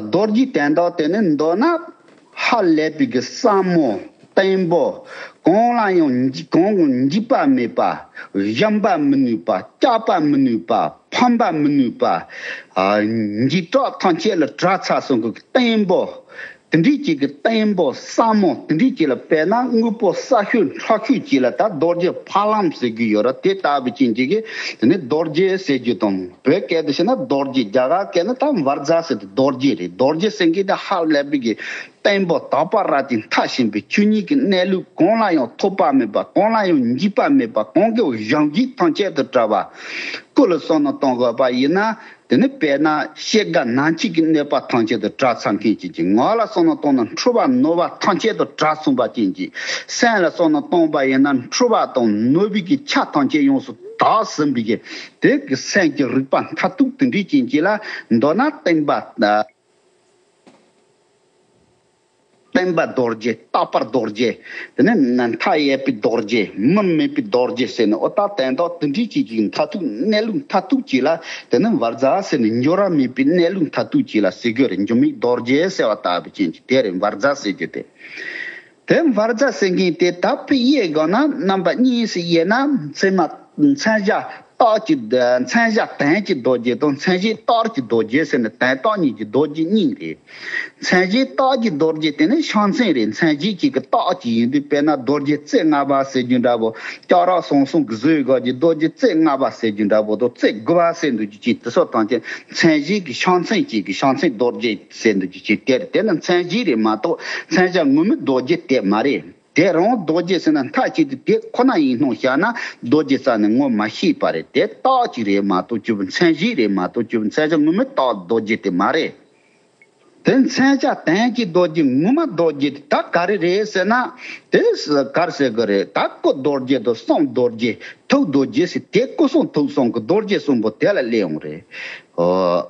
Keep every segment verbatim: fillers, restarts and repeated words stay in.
རྡོ་རྗེ་དན་རྟགས་དེ་ནི་མདོར་ན་ཧ་ལས་པའི་གི་ཟབ་མོ་བརྟན་པོ། གང་ལ་ཡང་འཇིགས་གང་གང་འཇིགས་པ་མེད་པ། གཞོམ་པར་མི་ནུས་པ། བཅག་པར་མི་ནུས་པ། ཕམ་པར་མི་ནུས་པ། ཨ་འཇིགས་སྐྲག་ཐམས་ཅད་ལ་བྲལ་ཚར་སོང་གི་བརྟན་པོ། དེ་འདྲའི་ཅིག་གི་བརྟན་པོ་ཟབ་མོ་དེ་འདྲའི་ཅིག་ལ། དཔེར་ན་དངོས་པོ་གསལ་ཤོས་མཁྲེགས་ཤོས་ཅིག་ལ་ད་རྡོ་རྗེ་ཕ་ལམ་ཟེར་གི་ཡོད་ར། དེ་ལྟ་བུ་ཅན་ཅིག་གི་དེ་ནི་རྡོ་རྗེ་ཟེར་རྒྱུ་དང་། བོད་སྐད་དུ་བཤད་ན་རྡོ་རྗེ། རྒྱ་གར་སྐད་ན་ད་བཛྲ་ཟེར་ཏེ་རྡོ་རྗེ་རེད། རྡོ་རྗེ་ཟེར་མཁན་དེ་ཧ་ལས་པའི་གི་བརྟན་པོ། དག་པ་རབ་ཏུ་མཐར་ཕྱིན་པའི་ཆོས་ཉིད་ཀྱི་གནས་ལུགས། གང་ལ་ཡང་ཐོགས་པ་མེད་པ། གང་ལ་ཡང་འཇིགས་པ་མེད་པ། གང་གི་གཞན་གྱིས་ཐམས་ཅད་དུ་བྲལ་བ། སྐུ་ལ་བསམ་མནོ་གཏོང་དགོས་པ་ཡིན་ན། དེ་ནི་དཔེར་ན་སྐྱེ་རྒ་ན་འཆི་གི་གནོད་པ་ཐམས་ཅད་དུ་བྲལ་ཚར་མཁན་ཅིག་ཅིག་ངག་ལ་བསམ་མནོ་གཏོང་ན་འཁྲུལ་པ་ནོར་བ་ཐམས་ཅད་དུ་བྲལ་སོང་བ་ཅན་ཅིག་སེམས་ལ་བསམ་མནོ་གཏོང་པ་ཡིན་ན་འཁྲུལ་པ་དང་ནོར་བུའི་གི་ཆ་ཐམས་ཅད་ཡོངས་སུ་དག་ཟིན་པའི་གི་དེ་གི་སེམས་ཀྱི་རིག་པ་མཐར་ཐུག་དེ་འདྲའི་ཅན་ཅིག་ལ། མདོར་ན་བརྟན་པ། བརྟན་པ་རྡོ་རྗེ། རྟག་པ་རྡོ་རྗེ། དེ་ནས་མཐའ་ཡས་པའི་རྡོ་རྗེ། མུ་མེད་པའི་རྡོ་རྗེ་ཟེར་ནས། ཨོ་ད་དོན་དག་དེ་འདྲའི་ཅིག་གི་མཐར་ཐུག་གནས་ལུགས་མཐར་ཐུག་ཅིག་ལ། དེ་ནི་བཛྲ་ཟེར་ནས་འགྱུར་བ་མེད་པའི་གནས་ལུགས་མཐར་ཐུག་ཅིག་ལ་ཟེར་དགོས་རེད། འགྱུར་མེད་རྡོ་རྗེ་ཟེར་བ་ལྟ་བུ་ཅན་ཅིག་དེ་རེད། བཛྲ་ཟེར་རྒྱུ་དེ། དེ་བཛྲ་ཟེར་མཁན་དེ་ད་དཔེ་དབྱེ་དགོས་ན་རྣམ་པ་གཉིས་སུ་དབྱེ་ན། མཚན་མ་མཚན་གཞག་རྟགས་ཀྱི། མཚན་གཞག་དོན་གྱི་རྡོ་རྗེ་དང་། མཚན་གཞི་རྟགས་ཀྱི་རྡོ་རྗེ་ཟེར་ནས་དོན་རྟགས་གཉིས་ཀྱི་རྡོ་རྗེ་གཉིས་རེད། མཚན་གཞི་རྟགས་ཀྱི་རྡོ་རྗེ་དེ་ནི་ཕྱག་མཚན་རེད། མཚན་གཞི་གཅིག་གི་རྟགས་གཅིག་ཡིན་དུས། དཔེར་ན་རྡོ་རྗེ་རྩེ་ལྔ་པ་ཟེར་རྒྱུ་འདྲ་པོ། སྐྱ་ར་ཟམ་གསུམ་གྱི་བཟོས་དགོས་ཀྱི་རྡོ་རྗེ་རྩེ་ལྔ་པ་ཟེར་རྒྱུ་འདྲ་པོ་དང་། རྩེ་དགུ་པ་ཟེར་འདུག་རྒྱུ་ཅིག་དེ་སོགས་ཐམས་ཅད་མཚན་གཞི་གི་ཕྱག་མཚན་གཅིག་གི་ཕྱག་མཚན་རྡོ་རྗེ་ཟེར་འདུག་རྒྱུ་ཅིག་དེ་རེད། དེ་ནི་མཚན་གཞི་རེད་མ་གཏོགས་མཚན་གཞག་ངོ་མའི་རྡོ་རྗེ་དེ་མ་རེད། དེ་རང་རྡོ་རྗེ་ཟེར་ན་མཐའ་གཅིག་ཏུ་དེ་ཁོ་ན་ཡིན་སྣང་བཞག་ན་རྡོ་རྗེ་རྩ་ནས་ངོ་མ་ཤེས་པ་རེད། དེ་རྟགས་གཅིག་རེད་མ་གཏོགས་ཅིག་མཚན་གཞི་རེད་མ་གཏོགས་ཅིག་མཚན་གཞག་ངོ་མའི་རྟགས་རྡོ་རྗེ་དེ་མ་རེད། དེ་མཚན་གཞག་དོན་གྱི་རྡོ་རྗེ་ངོ་མ་རྡོ་རྗེ་དེ་ད་ག་རེ་རེད་ཟེར་ན། དེ་ག་རེ་ཟེར་དགོས་རེད། ད་སྐུ་རྡོ་རྗེ་དང་གསུང་རྡོ་རྗེ། ཐུགས་རྡོ་རྗེ་ཟེར། དེ་སྐུ་གསུང་ཐུགས་གསུང་གི་རྡོ་རྗེ་གསུམ་པོ་དེ་ལ་སླེབས་ཡོང་རེད། ཨོ།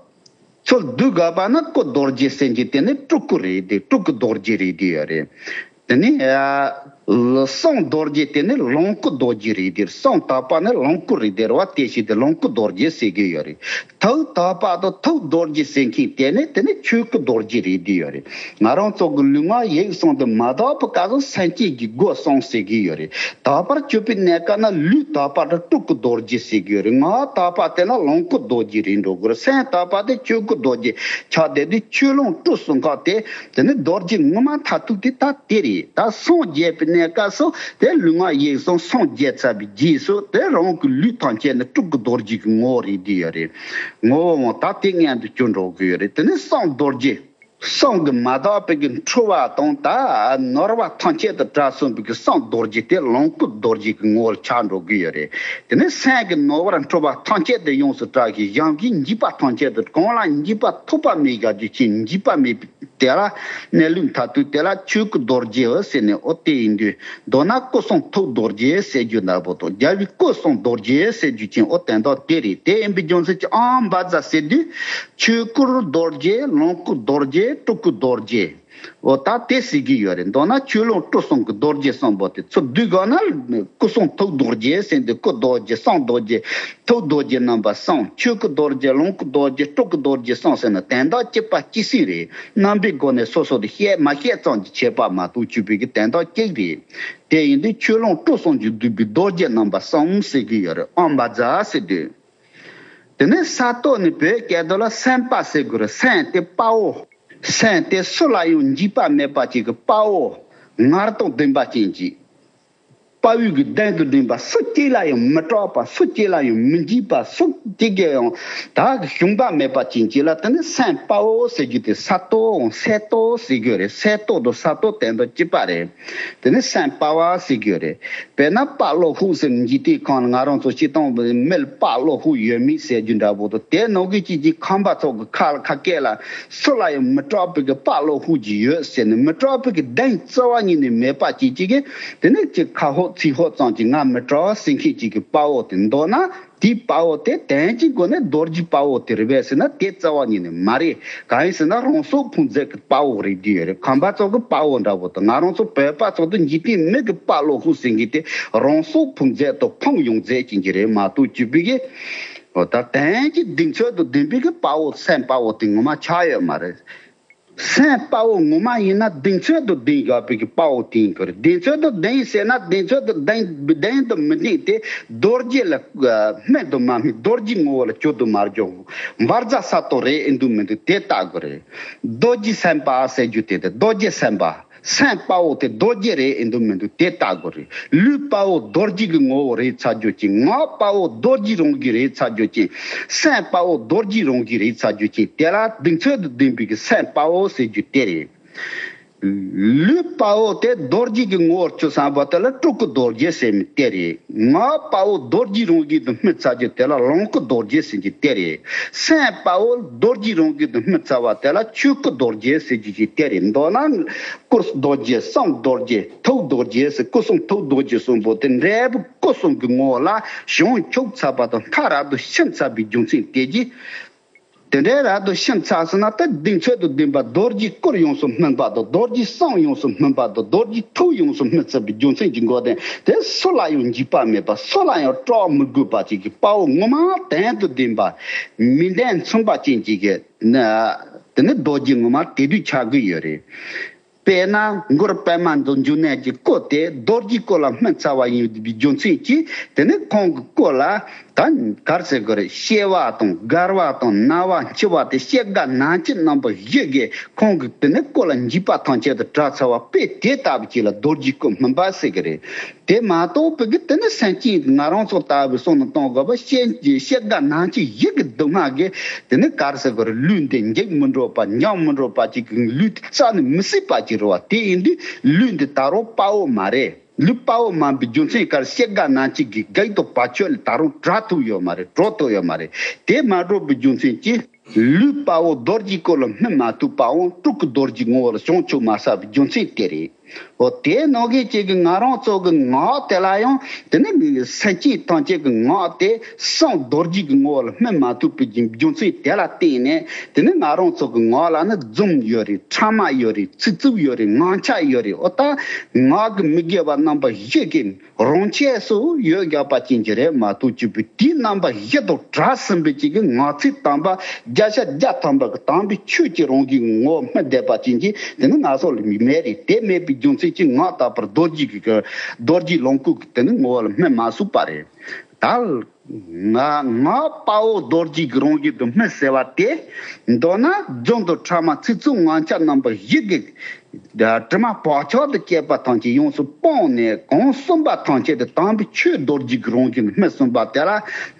ཚུར་བསྡུ་དགོས་པ་ན་སྐུ་རྡོ་རྗེ་ཟེར་གྱི་དེ་ནི་སྤྲུལ་སྐུ་རེད་དེ། སྤྲུལ་སྐུ་རྡོ་རྗེ་རེད་དེ་ཡོད་རེད། དེ་ནི་གསུང་རྡོ་རྗེ་དེ་ནི་ལོངས་སྐུ་རྡོ་རྗེ་རེད་དེ། གསུང་དག་པ་ནི་ལོངས་སྐུ་རེད་དེ། རེད་བ། དེ་བཞིན་དུ་ལོངས་སྐུ་རྡོ་རྗེ་ཟེར་གྱི་ཡོད་རེད། ཐུགས་དག་པ་དང་ཐུགས་རྡོ་རྗེ་ཟེར་མཁན་དེ་ནི་དེ་ནི་ཆོས་སྐུ་རྡོ་རྗེ་རེད་དེ་ཡོད་རེད། ང་རང་ཚོ་གི་ལུས་ངག་ཡིད་གསུམ་དུ་མ་དག་པའི་སྐབས་སུ་སེམས་ཅན་གྱི་སྒོ་གསུམ་ཟེར་གྱི་ཡོད་རེད། དག་པར་གྱུར་པའི་གནས་སྐབས་ན་ལུས་དག་པ་དང་སྤྲུལ་སྐུ་རྡོ་རྗེ་ཟེར་གྱི་ཡོད་རེད། ངག་དག་པ་དེ་ན་ལོངས་སྐུ་རྡོ་རྗེ་རེད་འགྲོ་དགོས་རེད། སེམས་དག་པ་དེ་ཆོས་སྐུ་རྡོ་རྗེ་ཆགས་བསྡད་དེ། ཆོས་ལོངས་སྤྲུལ་གསུམ་ཁག་དེ་དེ་ནི་རྡོ་རྗེ་ངོ་མ་མཐར་ཐུག་དེ་ད་དེ་རེད། ད་སངས་རྒྱས་པའི་གནས་སྐབས་སུ་དེ་ལུས་ངག་ཡིད་གསུམ་སངས་རྒྱས་ཚར་བའི་རྗེས་སུ་དེ་རང་གི་ལུས་ཐམས་ཅད་ནི་སྤྲུལ་སྐུ་རྡོ་རྗེ་གི་ངོ་བོ་རེད་དེ་ཡོད་རེད། ངོ་བོ་ད་དེ་མངོན་དུ་གྱུར་འགྲོ་གི་ཡོད་རེད། དེ་ནི་གསུང་རྡོ་རྗེ། གསུང་གི་མ་དག་པའི་གི་འཁྲུལ་བ་དང་ད་ནོར་བ་ཐམས་ཅད་དུ་བྲལ་སོང་བའི་གི་གསུང་རྡོ་རྗེ་དེ་ལོངས་སྐུ་རྡོ་རྗེ་གི་ངོ་བོར་ཆགས་འགྲོ་གི་ཡོད་རེད། དེ་ནས་སེམས་ཀྱི་ནོར་བར་འཁྲུལ་བ་ཐམས་ཅད་དུ་ཡོངས་སུ་བྲལ་ཞིང་། གཞན་གྱིས་འཇིགས་པ་ཐམས་ཅད་དུ། གང་ལ་འཇིགས་པ་ཐོགས་པ་མེད་བཞག་རྒྱུ་ཅན། འཇིགས་པ་མེད་པའི་དེ་ལ་གནས་ལུགས་མཐར་ཐུག་དེ་ལ་ཆོས་སྐུ་རྡོ་རྗེའོ་ཟེར་ནས། ཨོ་དེ་ཡིན་དུས་མདོར་ན་སྐུ་གསུང་ཐུགས་རྡོ་རྗེ་ཟེར་རྒྱུ་འདྲ་པོ་དང་། རྒྱལ་བའི་སྐུ་གསུང་རྡོ་རྗེ་ཟེར་རྒྱུ་ཅན། ཨོ་དོན་དག་དེ་རེད། དེ་ཡིན་པའི་རྒྱུ་མཚན་གྱིས་ཨོཾ་བཛྲ་ཟེར་དུས་ཆོས་སྐུ་རྡོ་རྗེ། ལོངས་སྐུ་རྡོ་རྗེ། སྤྲུལ་སྐུ་རྡོ་རྗེ། འོ་ད་དེ་ཟེར་གྱི་ཡོད་རེད། མདོར་ན་ཆོས་ལོངས་སྤྲུལ་གསུམ་གྱི་རྡོ་རྗེ་གསུམ་པོ་དེ་ཚུར་བསྡུས་དགོས་ན་སྐུ་གསུང་ཐུགས་རྡོ་རྗེ་ཟེར་དུས་སྐུ་རྡོ་རྗེ། གསུང་རྡོ་རྗེ། ཐུགས་རྡོ་རྗེ་རྣམ་པ་གསུམ། ཆོས་སྐུ་རྡོ་རྗེ། ལོངས་སྐུ་རྡོ་རྗེ། སྤྲུལ་སྐུ་རྡོ་རྗེ་གསུམ་ཟེར་ན་དོན་དག་གཅིག་པ་གཅིག་སེ་རེད། རྣམ་པའི་སྒོ་ནས་སོ་སོ་དེ་བཤད་མ་བཤད་ཙམ་གྱི་ཁྱད་པར་མ་གཏོགས་གཅིག་པའི་གི་དོན་དག་གཅིག་རེད། དེ་ཡིན་དུས་ཆོས་ལོངས་སྤྲུལ་གསུམ་གྱིས་བསྡུས་པའི་རྡོ་རྗེ་རྣམ་པ་གསུམ་ཟེར་གྱི་ཡོད་རེད། ཨོཾ་བཛྲ་ཟེར་དུས། དེ་ནས་ས་སྟོང་ནི་བོད་སྐད་དུ་ལ་སེམས་དཔའ་ཟེར་དགོས་རེད། སེམས་དེ་དཔའ་བོ། སེམས་དེ་སུ་ལ་ཡང་འཇིགས་པ་མེད་པ་ཅིག་གི་དཔའ་བོ། ངར་དང་ལྡན་པ་ཅན་གྱི། དཔའ་བོའི་གི་གདེང་དང་ལྡན་པ། སུ་གཅིག་ལ་ཡང་མི་སྐྲག་པ། སུ་གཅིག་ལ་ཡང་མི་འཇིགས་པ། སུ་གཅིག་གིས་ཡང་ད་གི་ཞུམ་པ་མེད་པ་ཅན་གྱི་ལ་དེ་ནི་སེམས་དཔའ་བོ་ཟེར་རྒྱུ་དེ་ས་སྟོང་སེ་སྟོང་ཟེར་དགོས་རེད། སེ་སྟོང་དང་ས་སྟོང་དོན་དག་གཅིག་པ་རེད། དེ་ནི་སེམས་དཔའ་བོ་ཟེར་རྒྱུ་རེད། དཔེར་ན་དཔའ་བློ་ཧུ་ཟེར་འཇིག་རྟེན་ཁམས་ལ་ང་རང་ཚོ་སྤྱིར་བཏང་མི་ལ་དཔའ་བློ་ཧུ་ཡོད་མེད་ཟེར་རྒྱུ་འདྲ་པོ་དང་། དེ་ནང་གི་གཅིག་གི་ཁམས་པ་ཚོ་གི་ཁ་ལ་ཁ་སྐད་ལ་སུ་ལ་ཡང་མི་སྐྲག་པའི་གི་དཔའ་བློ་ཧུ་ཅིག་ཡོད་ཟེར་ནས། མི་སྐྲག་པའི་གི་གདེང་རྩ་བ་ཉིད་ནས་མེད་པ་ཅིག་ཅིག་གི་དེ་ནི་ཅིག་ཁ་ཧོབ་ཚིག་ཧོབ་ཙམ་གྱིས་ང་མི་སྐྲག་ཟེར་མཁན་ཅིག་གི་དཔའ་བོ་དེ། མདོར་ན་དེའི་དཔའ་བོ་དེ་དོན་གྱི་སྒོ་ནས་རྡོ་རྗེ་དཔའ་བོ་དེ་རེད་པས་ཟེར་ན་དེ་རྩ་བ་ཉིད་ནས་མ་རེད། གང་ཡིན་ཟེར་ན་རང་སྲོག་ཕུང་མཛད་ཀྱི་དཔའ་བོ་རེད་དེ་ཡོད་རེད། ཁམས་པ་ཚོ་གི་དཔའ་བོ་འདྲ་པོ་དང་། ང་རང་ཚོ་བོད་པ་ཚོ་དེ་འཇིག་རྟེན་མི་གི་དཔའ་བློ་ཧུ་ཟེར་མཁན་དེ་རང་སྲོག་ཕུང་མཛད་དང་ཕུང་ཡོང་མཛད་ཀྱི་གི་རེད་མ་གཏོགས་གཅིག་པའི་གི། འོ་ད་དོན་གྱི་གདེང་ཚོད་དང་ལྡན་པའི་གི་དཔའ་བོ་སེམས་དཔའ་བོ་དེ་ངོ་མ་ཆགས་ཡོད་མ་རེད། སེམས་དཔའ་བོ་ངོ་མ་ཡིན་ན་གདེང་ཚོད་དུ་ལྡན་དགོས་པའི་གི་དཔའ་བོ་དེ་ཡིན་དགོས་རེད། གདེང་ཚོད་དུ་ལྡན་ཟེར་ན་གདེང་ཚོད་དུ་ལྡན་ལྡན་དུ་མི་ལྡན་དེ་རྡོ་རྗེ་ལ་ཨ་སྨད་དུ་མ་སྨད་རྡོ་རྗེ་ངོ་བོ་ལ་སྐྱོ་དུ་མ་འཇོག་འབར་རྫ་ས་རྡོ་རེད་ཨེ་འདུག་མི་འདུག་དེ་བལྟ་དགོས་རེད། རྡོ་རྗེ་སེམས་དཔའ་ཟེར་རྒྱུ་དེ་དེ་རྡོ་རྗེ་སེམས་དཔའ། སེམས་དཔའ་བོ་དེ་རྡོ་རྗེ་རེད་ཨེ་འདུག་མི་འདུག་དེ་བལྟ་དགོས་རེད། ལུས་དཔའ་བོ་རྡོ་རྗེ་གི་ངོ་བོ་རེད་ཚར་རྒྱུ་ཅིག་ངག་དཔའ་བོ་རྡོ་རྗེ་རང་གི་རེད་ཚར་རྒྱུ་ཅིག་སེམས་དཔའ་བོ་རྡོ་རྗེ་རང་གི་རེད་ཚར་རྒྱུ་ཅིག་དེ་ལ་གདེང་ཚོད་དུ་ལྡན་པའི་གི་སེམས་དཔའ་བོ་ཟེར་རྒྱུ་དེ་རེད། ལུས་དཔའ་བོ་དེ་རྡོ་རྗེ་གི་ངོ་བོར་གྱུར་སོང་བ་དེ་ལ་སྤྲུལ་སྐུ་རྡོ་རྗེ་ཟེར་མི་དེ་རེད། ངག་དཔའ་བོ་རྡོ་རྗེ་རང་བཞིན་དུ་སྨིན་ཚར་རྒྱུ་དེ་ལ་ལོངས་སྐུ་རྡོ་རྗེ་ཟེར་རྒྱུ་དེ་རེད། སེམས་དཔའ་བོ་རྡོ་རྗེ་རང་བཞིན་དུ་སྨིན་ཚར་བ་དེ་ལ་ཆོས་སྐུ་རྡོ་རྗེ་ཟེར་རྒྱུ་ཞིག་དེ་རེད། མདོར་ན་སྐུ་རྡོ་རྗེ་གསུང་རྡོ་རྗེ་ཐུགས་རྡོ་རྗེ་ཟེར་སྐུ་གསུང་ཐུགས་རྡོ་རྗེ་གསུམ་པོ་དེ་འབྲས་བུ་སྐུ་གསུམ་གྱི་ངོ་བོ་ལ་བྱང་ཆུབ་ཚར་བ་དང་མཐར་རབ་ཏུ་ཕྱིན་ཚར་བའི་རྒྱུ་མཚན་དེ་གྱིས། དེ་འདྲའི་རབ་ཏུ་ཕྱིན་ཚར་སོང་ན་ད་གདེང་ཚོད་དུ་ལྡན་པ་རྡོ་རྗེ་སྐུར་ཡོངས་སུ་སྨིན་པ་དང་རྡོ་རྗེ་གསུང་ཡོངས་སུ་སྨིན་པ་དང་རྡོ་རྗེ་ཐུགས་ཡོངས་སུ་སྨིན་ཚར་བའི་རྒྱུ་མཚན་གྱི་འགོག་བདེན་དེ་སུ་ལ་ཡང་འཇིགས་པ་མེད་པ་སུ་ལ་ཡང་སྐྲག་མི་དགོས་པ་ཅིག་གི་དཔའ་བོ་ངོ་མ་དོན་དུ་ལྡན་པ་མི་འདྲ་མཚུངས་པ་ཅན་ཅིག་གི་དེ་ནི་རྡོ་རྗེ་ངོ་མ་དེ་དུས་ཆགས་ཀྱི་ཡོད་རེད། དཔེར་ན་མགུར་པདྨ་འབྱུང་གནས་ཀྱི་སྐུ་དེ་རྡོ་རྗེའི་སྐུ་ལ་སྨིན་ཚར་བ་ཡིན་པའི་རྒྱུ་མཚན་གྱིས་དེ་ནི་ཁོང་གི་སྐུ་ལ་ད་ག་རེ་ཟེར་དགོས་རེད། བྱེ་བ་དང་སྒར་བ་དང་ན་བ་འཆི་བ་དེ་སྐྱེ་རྒ་ན་འཆི་རྣམ་པ་བཞི་གིས་ཁོང་གི་དེ་ནི་སྐུ་ལ་འཇིགས་པ་ཐམས་ཅད་དུ་བྲལ་ཚར་བ་དཔེ་དེ་ལྟ་བུ་ཅིག་ལ་རྡོ་རྗེའི་སྐུ་སྨིན་པ་ཟེར་གི་རེད། དེ་མ་གཏོགས་བོད་ཀྱི་དེ་ནི་སེམས་ཅན་ང་རང་ཚོ་ལྟ་བུའི་བསམ་བློ་གཏོང་དགོས་པ་སྐྱེ་སྐྱེ་རྒ་ན་འཆི་ཡི་གི་སྡུག་བསྔལ་གྱིས་དེ་ནི་ག་རེ་ཟེར་དགོས་རེད། ལུས་འདི་འཇིག་མི་འགྲོ་བ་འཇོམས་མི་འགྲོ་བ་ཅིག་གི་ལུས་དེ་རྩ་ནས་མི་སྲིད་པ་ཅིག་རེད་བ། དེ་ཡིན་དུས་ལུས་འདི་ད་རུང་དཔའ་བོ་མ་རེད། ལུས་དཔའ་བོ་མ་ཡིན་པའི་རྒྱུ་མཚན་ག་རེ། སྐྱེ་རྒ་ན་འཆི་གི་གེགས་དང་བར་ཆད་ལས་ད་རུང་བྲལ་ཐུབ་ཡོད་མ་རེད། གྲོལ་ཐུབ་ཡོད་མ་རེད། དེ་མ་གྲོལ་བའི་རྒྱུ་མཚན་གྱིས། ལུས་དཔའ་བོ་རྡོ་རྗེའི་སྐུ་ལ་སྨིན་མ་ཐུབ་པའང་སྤྲུལ་སྐུ་རྡོ་རྗེའི་ངོ་བོ་ལ་བྱང་ཆུབ་མ་ཟད་པའི་རྒྱུ་མཚན་དེ་རེད། འོ་དེ་ནང་བཞིན་གཅིག་གི་ང་རང་ཚོ་གི་ངག་དེ་ལ་ཡང་དེ་ནི་སེམས་ཅན་ཐམས་ཅད་ཀྱི་ངག་དེ་གསུང་རྡོ་རྗེ་གི་ངོ་བོ་ལ་སྨིན་མ་ཐུབ་པའི་རྒྱུ་མཚན་དེ་ལ་བརྟེན་ནས་དེ་ནི་ང་རང་ཚོ་གི་ངག་ལ་ནི་རྫུན་ཡོད་རེད། ཕྲ་མ་ཡོད་རེད། ཚིག་རྩུབ་ཡོད་རེད། ངང་ཆགས་ཡོད་རེད། འོ་ད་ངག་གི་མི་དགེ་བ་རྣམ་པ་བཞི་གི་རང་ཆས་སུ་ཡོད་རྒྱག་པ་ཅན་གྱི་རེད་མ་གཏོགས་གཅིག་པུ་དེའི་རྣམ་པ་བཞི་དང་བྲལ་ཟིན་པའི་གཅིག་གི་ངག་ཚིག་དམ་པ་བརྒྱ་ཆ་བརྒྱ་ཐམ་པ་གི་དམ་པའི་ཆོས་ཀྱི་རང་བཞིན་ངོ་བོ་སྨིན་བསྡད་པ་ཅན་གྱི་དེ་ནི་ང་ཚོ་ལ་མེད་རེད། དེ་མེད་པའི་རྒྱུ་མཚན་གྱིས་ངག་རྟག་པར་རྡོ་རྗེ་གི་རྡོ་རྗེ་ལོངས་སྐུ་གི་དེ་ནི་ངོ་བོ་ལ་སྨིན་མ་ཚུགས་པ་རེད། ད་ང་ངག་དཔའ་བོ་རྡོ་རྗེ་གི་རང་བཞིན་དུ་སྨིན་ཟེར་བ་དེ་མདོར་ན་རྫུན་དང་ཕྲ་མ་ཚིག་རྩུབ་ངང་ཆགས་རྣམ་པ་བཞི་གི་དྲི་མ་བག་ཆགས་དང་བཅས་པ་ཐམས་ཅད་ཡོངས་སུ་སྤངས་ནས་གང་གསུངས་པ་ཐམས་ཅད་དུ་དམ་པའི་ཆོས་རྡོ་རྗེ་གི་རང་བཞིན་སྨིན་གསུངས་པ་དེ་ལ་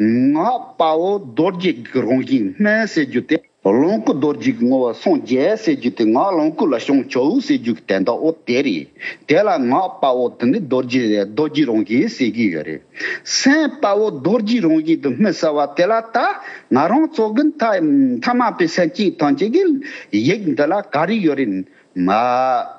ངག་དཔའ་བོ་རྡོ་རྗེ་གི་རང་བཞིན་སྨིན་ཟེར་རྒྱུ་དེ་ལོངས་སྐུ་རྡོ་རྗེ་གི་ངོ་བོ་སངས་རྒྱས་ཟེར་རྒྱུ་དེ་ངག་ལོངས་སྐུ་ལ་བྱང་ཆུབ་ཟེར་རྒྱུ་གི་དོན་དག་འོ་དེ་རེད། དེ་ལ་ངག་དཔའ་བོ་དེ་ནི་རྡོ་རྗེ་རྡོ་རྗེ་རང་བཞིན་ཟེར་གྱི་ཡོད་རེད། སེམས་དཔའ་བོ་རྡོ་རྗེ་རང་བཞིན་དུ་སྨིན་ཟེར་བ་དེ་ལ་ད་ང་རང་ཚོ་གི་མཐའ་མཐའ་མ་པའི་སེམས་ཅན་ཐམས་ཅད་ཀྱི་ཡིད་འདི་ལ་ག་རེ་ཡོད་རེད། མ།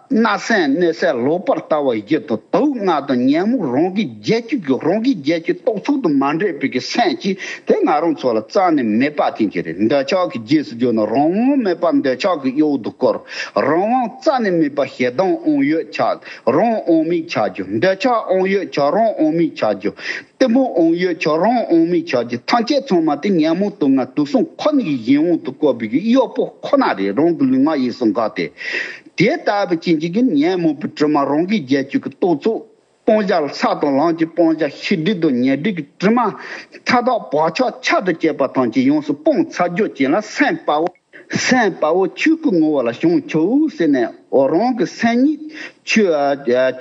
བརྣབ་སེམས་གནོད་སེམས་ལོག་པར་ལྟ་བ་བཞི་དང་དུག་ལྔ་དང་ཉོན་མོངས་རང་གི་རྒྱལ་ཁྱོད་ཀྱི་རང་གི་རྒྱལ་ཁྱོད་རྟོག་ཚོགས་དང་མ་འདྲེས་པའི་གི་སེམས་ཀྱིས་དེ་ང་རང་ཚོ་ལ་རྩ་ནས་མེད་པ་ཅན་གྱི་རེད། འདོད་ཆགས་ཀྱི་རྗེས་སུ་འཇུག་ན་རང་དབང་མེད་པར་འདོད་ཆགས་ཀྱི་གཡོ་དུ་བསྐོར། རང་དབང་རྩ་ནས་མེད་པ་ཞེ་སྡང་དབང་ཡོད་ཆགས་རང་དབང་མེད་ཆགས་རྒྱུ། འདོད་ཆགས་དབང་ཡོད་ཆགས་རང་དབང་མེད་ཆགས་རྒྱུ། གཏི་མུག་དབང་ཡོད་ཆགས་རང་དབང་མེད་ཆགས་རྒྱུ། ཐམས་ཅད་ཚང་མ་དེ་ཉོན་མོངས་དུག་ལྔ་དུག་གསུམ་ཁོ་ན་གི་གཞན་དབང་དུ་བཀོད་པའི་གི་གཡོ་སྤུ་ཁོ་ན་རེད། རང་གི་ལུས་ངག་ཡིད་གསུམ་ག་དེ། དེ་ལྟ་བུ་ཅན་གྱི་གི་ཉོན་མོངས་པའི་དྲི་མ་རང་གི་རྒྱལ་ཁྱོད་ཀྱི་རྟོག་ཚོགས་སྤང་བྱ་ལ་ས་དང་ལམ་གྱི་སྤང་བྱ་ཤེས་སྒྲིབ་དང་ཉེ་སྒྲིབ་ཀྱི་དྲི་མ་མཐའ་དག་བག་ཆགས་ཆར་དུ་བཅད་པ་ཐམས་ཅད་ཡོངས་སུ་སྤངས་ཚར་རྒྱུ་ཅན་ལ་སེམས་དཔའ་བོ། སེམས་དཔའ་བོ་ཆོས་སྐུ་ངོ་བོ་ལ་བྱང་ཆུབ་ཟེར་ནས་འོ་རང་གི་སེམས་ཉིད་ཆོས་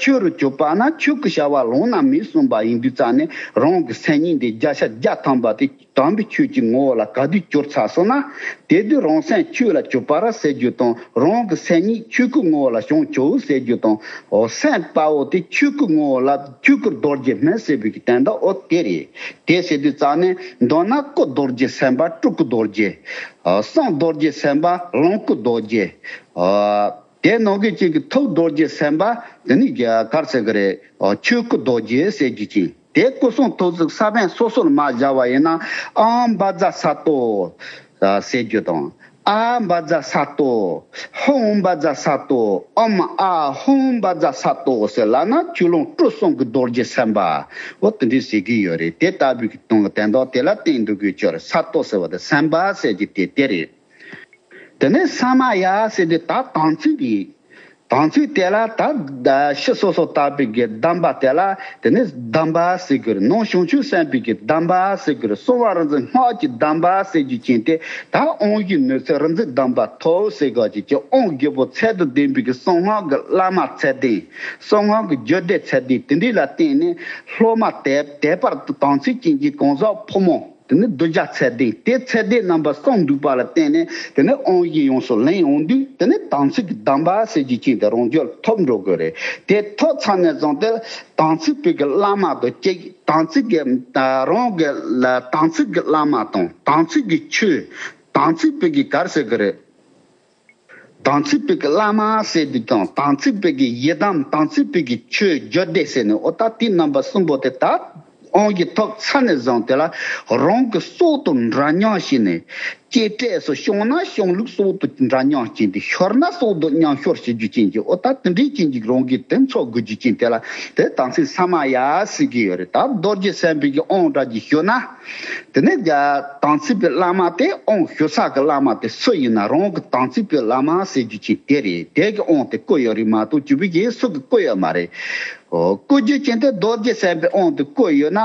ཆོས་རུ་གྱུར་པ་ན་ཆོས་སྐུ་བྱ་བ་ལོང་ན་མེད་གསུངས་པ་ཡིན་དུས་ཙང་ནས་རང་གི་སེམས་ཉིད་འདི་བརྒྱ་ཆ་བརྒྱ་ཐམ་པ་དེ་དམ་པའི་ཆོས་ཀྱི་ངོ་བོ་ལ་ག་དུས་གྱུར་ཚར་སོང་ན་དེ་དུས་རང་སེམས་ཆོས་ལ་གྱུར་པ་ར་ཟེར་རྒྱུ་དང་རང་གི་སེམས་ཉིད་ཆོས་སྐུ་ངོ་བོ་ལ་བྱང་ཆུབ་ཟེར་རྒྱུ་དང་འོ་སེམས་དཔའ་བོ་དེ་ཆོས་སྐུ་ངོ་བོ་ལ་ཆོས་སྐུ་རྡོ་རྗེ་སྨིན་ཟེར་བའི་གི་དོན་དག་འོ་དེ་རེད། དེ་ཟེར་དུས་ཙང་ནས་མདོར་ན་སྐུ་རྡོ་རྗེ་སེམས་དཔའ་སྤྲུལ་སྐུ་རྡོ་རྗེ། གསུང་རྡོ་རྗེ་སེམས་དཔའ་ལོངས་སྐུ་རྡོ་རྗེ། དེ་ནང་གི་གཅིག་གི་ཐུགས་རྡོ་རྗེ་སེམས་དཔའ་དེ་ནི་ག་རེ་ཟེར་གི་རེད། ཆོས་སྐུ་རྡོ་རྗེ་ཟེར་རྒྱུ་ཅིག་དེ་སྐུ་གསུང་ཐུགས་ཀྱི་ས་བོན་སོ་སོར་མ་སྦྱར་བ་ཡིན་ན་ཨ་བཛྲ་ས་ཏྭ་ཟེར་རྒྱུ་དང་། ཨ་བཛྲ་ས་ཏྭ། ཧཱུྃ་བཛྲ་ས་ཏྭ། ཨོཾ་ཨཱཿཧཱུྃ་བཛྲ་ས་ཏྭ་ཟེར་ལབ་ན་ཆོས་ལོངས་སྤྲུལ་གསུམ་གྱི་རྡོ་རྗེ་སེམས་དཔའ། འོ་དེ་འདྲ་ཟེར་གྱི་ཡོད་རེད། དེ་ལྟ་བུའི་གི་དོན་གྱི་དོན་དག་དེ་ལ་བརྟེན་འདུག་གི་ཆོས་རེད། ས་ཏྭ་ཟེར་བ་དེ་སེམས་དཔའ་ཟེར་གྱི་དེ་དེ་རེད། དེ་ནས་ས་མ་ཡ་ཟེར་དེ་ད་དམ་ཚིག་རེད། དམ་ཚིག་དེ་ལ་ད་ཕྱི་སོ་སོ་ལྟ་བུའི་གི་གདམས་པ་དེ་ལ་དེ་ནས་གདམས་པ་ཟེར་གི་རེད། ནང་བྱང་ཆུབ་སེམས་དཔའི་གི་གདམས་པ་ཟེར་གི་རེད། གསང་བ་རིག་འཛིན་སྔགས་ཀྱི་གདམས་པ་ཟེར་རྒྱུ་ཅན་དེ་ད་དབང་བཞིའི་ནུས་ཚད་རིག་འཛིན་གདམས་པ་ཐོབ་ཟེར་གི་ཅིག་ཅིག་དབང་བཞི་པོ་ཚད་དང་ལྡན་པའི་གི་གསང་སྔགས་ཀྱི་བླ་མ་ཚད་ལྡན། གསང་སྔགས་ཀྱི་རྒྱུད་སྡེ་ཚད་ལྡན་དེ་འདྲ་ལ་བརྟེན་ནས་སློབ་མ་དད་དད་པར་དམ་ཚིག་ཅན་གྱི་གང་ཟག་ཕོ་མོ། དེ་ནས་གདུལ་བྱ་ཚད་ལྡན་དེ་ཚད་ལྡན་རྣམ་པ་གསུམ་འདུས་པ་ལ་བརྟེན་ནས་དེ་ནས་དབང་བཞི་ཡོངས་སུ་ལེན་འོང་དུས་དེ་ནས་དམ་ཚིག་གི་གདམས་པ་ཟེར་རྒྱུ་ཅན་དེ་རང་རྒྱུད་ཐོབ་འགྲོ་དགོས་རེད། དེ་ཐོབ་ཚར་ནས་བཟུང་སྟེ་དམ་ཚིག་པའི་གི་བླ་མ་དང་གཅིག་དམ་ཚིག་གི་རང་གི་ལ་དམ་ཚིག་གི་བླ་མ་དང་དམ་ཚིག་གི་ཆོས། དམ་ཚིག་པའི་གི་ག་རེ་ཟེར་གི་རེད། དམ་ཚིག་པའི་གི་བླ་མ་ཟེར་དུས་དང་དམ་ཚིག་པའི་གི་ཡི་དམ། དམ་ཚིག་པའི་གི་ཆོས་རྒྱུད་སྡེ་ཟེར་ནས་འོ་ད་དེ་རྣམ་པ་གསུམ་པོ་དེ་ད་དབང་གིས་ཐོབ་ཚར་ནས་བཟུང་དེ་ལ་རང་གི་སྲོག་དང་འདྲ་མཉམ་བྱས་ནས་གཅེས་སྤྲས་སུ་བྱུང་ན་བྱུང་ལུགས་སྲོག་དང་འདྲ་མཉམ་བྱས་ཏེ་ཤོར་ན་སྲོག་དང་མཉམ་ཤོར་བྱེད་རྒྱུ་ཅན་གྱི་འོ་ད་དེ་འདྲའི་ཅན་གྱི་རང་གི་དེ་འཚོ་དགོས་རྒྱུ་ཅན་དེ་ལ་དེ་དམ་ཚིག་ས་མ་ཡ་ཟེར་གི་ཡོད་རེད། ད་རྡོ་རྗེ་སེམས་དཔའི་གི་དབང་དྲག་གི་ཞུ་ན། དེ་ནས་ཀྱང་དམ་ཚིག་པའི་བླ་མ་དེ་དབང་ཞུ་ས་གི་བླ་མ་དེ་སུ་ཡིན་ན་རང་གི་དམ་ཚིག་པའི་བླ་མ་ཟེར་རྒྱུ་ཅིག་དེ་རེད། དེ་གི་དབང་དེ་བསྐུར་ཡོད་རེད་མ་གཏོགས་བཅུ་པའི་གི་སུ་གི་བསྐུར་ཡོད་མ་རེད། ཨོ་བསྐུར་རྒྱུ་ཅན་དེ་རྡོ་རྗེ་སེམས་དཔའི་དབང་དེ་བསྐུར་ཡོད་ན་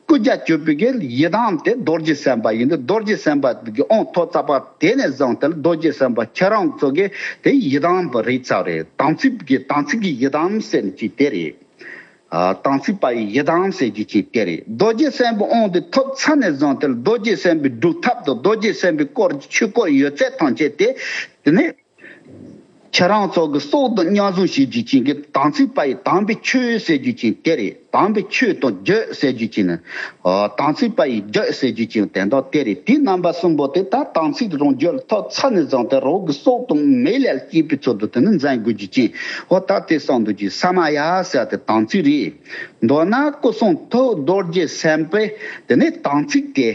བསྐུར་བྱ་བཅུ་པའི་གི་ཡི་དམ་དེ་རྡོ་རྗེ་སེམས་དཔའ་ཡིན་དུས་རྡོ་རྗེ་སེམས་དཔའ་གི་དབང་ཐོབ་ཚར་བ་དེ་ནས་བཟུང་སྟེ་རྡོ་རྗེ་སེམས་དཔའ་ཁྱེད་རང་ཚོ་གི་དེ་ཡི་དམ་པ་རེད་ཚར་རེད། དམ་ཚིག་གི་དམ་ཚིག་གི་ཡི་དམ་ཟེར་ནས་ཅིག་དེ་རེད། ཨ། དམ་ཚིག་པ་ཡི་ཡི་དམ་ཟེར་རྒྱུ་ཅིག་དེ་རེད། རྡོ་རྗེ་སེམས་དཔའི་དབང་དེ་ཐོབ་ཚར་ནས་བཟུང་སྟེ་རྡོ་རྗེ་སེམས་དཔའི་སྒྲུབ་ཐབས་དང་རྡོ་རྗེ་སེམས་དཔའི་སྐོར་གྱི་ཆོས་སྐོར་ཡོད་ཚད་ཐམས་ཅད་དེ་དེ་ནས་ཁྱེད་རང་ཚོ་གི་སྲོག་དང་མཉམ་བཟུང་བྱེད་རྒྱུ་ཅན་གྱི་དམ་ཚིག་པ་ཡི་དམ་པའི་ཆོས་ཟེར་རྒྱུ་ཅན་དེ་རེད། དམ་པའི་ཆོས་དང་རྒྱུད་ཟེར་རྒྱུ་ཅན་ནི། ཨ། དམ་ཚིག་པ་ཡི་རྒྱུད་ཟེར་རྒྱུ་ཅན་དེ་འདྲ་དེ་རེད། དེའི་རྣམ་པ་གསུམ་པོ་དེ་ད་དམ་ཚིག་རང་རྒྱུད་ལ་ཐོབ་ཚར་ནས་བཟུང་སྟེ་རང་གི་སྲོག་དང་མེ་ལས་སྐྱེས་པའི་ཚུལ་དུ་དེ་ནི་འཛིན་དགོས་རྒྱུ་ཅན། འོ་ད་དེ་གསུངས་འདུག་ཅིང་ས་མ་ཡ་ཟེར་དེ་དམ་ཚིག་རེད། མདོར་ན་སྐུ་གསུང་ཐུགས་རྡོ་རྗེ་སེམས་དཔའི་དེ་ནི་དམ་ཚིག་དེ།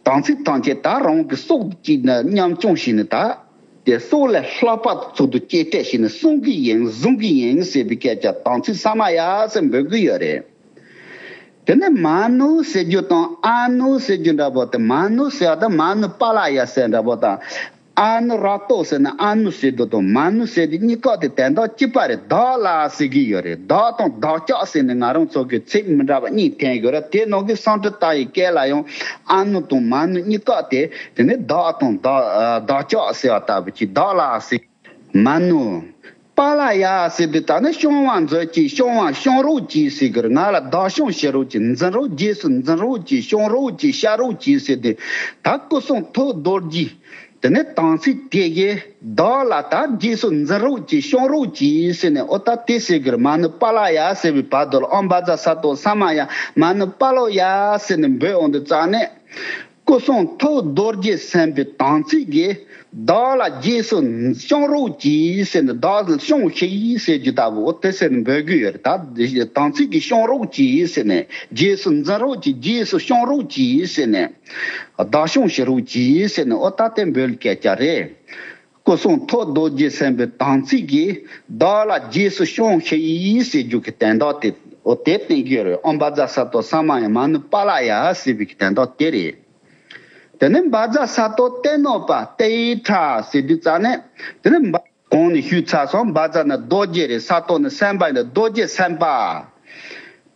དམ་ཚིག་ཐམས་ཅད་ད་རང་གི་སྲོག་གཅིག་ནི་མཉམ་སྐྱོང་བྱས་ནས་ད། དེ་སྲོག་ལས་ལྷག་པ་ཚུལ་དུ་གཅེས་སྤྲས་བྱས་ནས་བསྲུང་གི་ཡིན་བཟུང་གི་ཡིན་ཟེར་བའི་སྐད་ཆ་དམ་ཚིག་ས་མ་ཡ་ཟེར་འབོད་ཀྱི་ཡོད་རེད། དེ་ནས་མ་ནུ་ཟེར་རྒྱུ་དང་ཨ་ནུ་ཟེར་རྒྱུ་འདྲ་པོ་དེ། མ་ནུ་ཟེར་བ་དང་མ་ནུ་པཱ་ལ་ཡ་ཟེར་འདྲ་པོ་དང་། ཨ་ནུ་ར་ཏོ་ཟེར་ན་ཨ་ནུ་ཟེར་རྒྱུ་དང་མ་ནུ་ཟེར་རྒྱུ་གཉིས་ཀ་དེ་དོན་དག་གཅིག་པ་རེད། བདག་ལ་ཟེར་གྱི་ཡོད་རེད། བདག་དང་བདག་ཅག་ཟེར་ནས་ང་རང་ཚོ་གི་ཚིག་མི་འདྲ་བ་གཉིས་འཐེན་ཡོད་རེད། དེ་ནང་གི་སཾ་སྐྲྀ་ཏ་ཡི་སྐད་ལ་ཡང་ཨ་ནུ་དང་མ་ནུ་གཉིས་ཀ་དེ་དེ་ནས་བདག་དང་བདག་བདག་ཅག་ཟེར་བ་ལྟ་བུ་ཅིག་བདག་ལ་ཟེར། མ་ནུ། པཱ་ལ་ཡ་ཟེར་དུས་ད་ནི་སྐྱོང་བ་མཛོད་ཅིག་སྐྱོང་བ་སྐྱོང་རོགས་གྱིས་ཟེར་གི་རེད། ང་ལ་བདག་སྐྱོང་བྱེད་རོགས་གྱིས། འཛིན་རོགས། རྗེས་སུ་འཛིན་རོགས་གྱིས། སྐྱོང་རོགས་གྱིས། བཤགས་རོགས་གྱིས་ཟེར་དུས་ད་སྐུ་གསུང་ཐུགས་རྡོ་རྗེ་དེ་ནས་དམ་ཚིག་དེ་གིས་བདག་ལ་ད་རྗེས་སུ་འཛིན་རོགས་གྱིས། སྐྱོང་རོགས་གྱིས་ཟེར་ནས་འོ་ད་དེ་ཟེར་གི་རེད། མ་ནུ་པཱ་ལ་ཡ་ཟེར་བའི་བར་དུ་ལ་ཨོཾ་བཛྲ་སཏྭ་ས་མ་ཡ་མ་ནུ་པཱ་ལོ་ཡ་ཟེར་ནས་འབོད་འོང་དུས་ཙ་ནས། སྐུ་གསུང་ཐུགས་རྡོ་རྗེ་སེམས་དཔའི་དམ་ཚིག་གིས་བདག་ལ་རྗེས་སུ་སྐྱོང་རོགས་གྱིས་ཟེར་ནས་བདག་ལ་སྐྱོང་ཤིག་ཟེར་རྒྱུ་ལྟ་བུ་དེ་ཟེར་ནས་འབོད་ཀྱི་ཡོད་རེད། ད་དམ་ཚིག་གིས་སྐྱོང་རོགས་གྱིས་ཟེར་ནས་རྗེས་སུ་འཛིན་རོགས་གྱིས། རྗེས་སུ་སྐྱོང་རོགས་གྱིས་ཟེར་ནས་བདག་སྐྱོང་བྱེད་རོགས་གྱིས་ཟེར་ནས་འོ་ད་དེ་འབོད་སྐད་ཆ་རེད། སྐུ་གསུང་ཐུགས་རྡོ་རྗེ་སེམས་དཔའི་དམ་ཚིག་གིས་བདག་ལ་རྗེས་སུ་སྐྱོང་ཤིག་ཟེར་རྒྱུ་གི་དོན་དག་དེ་འོ་དེ་བསྟན་གྱི་ཡོད་རེད། ཨོཾ་བཛྲ་སཏྭ་ས་མ་ཡ་མ་ནུ་པཱ་ལ་ཡ་ཟེར་བའི་གི་དོན་དག་དེ་རེད། དེ་ནས་བཛྲ་སཏྭ་ཏེ་ནོ་པ་ཏྲྱ་ཐཱ་ཟེར་དུས་ཙ་ནས་དེ་ནས་བ་གོང་ནས་ཞུས་ཚར་སོང་། བཛྲ་ནི་རྡོ་རྗེ་རེད། སཏྭ་ནི་སེམས་དཔའ་ཡིན། རྡོ་རྗེ་སེམས་དཔའ།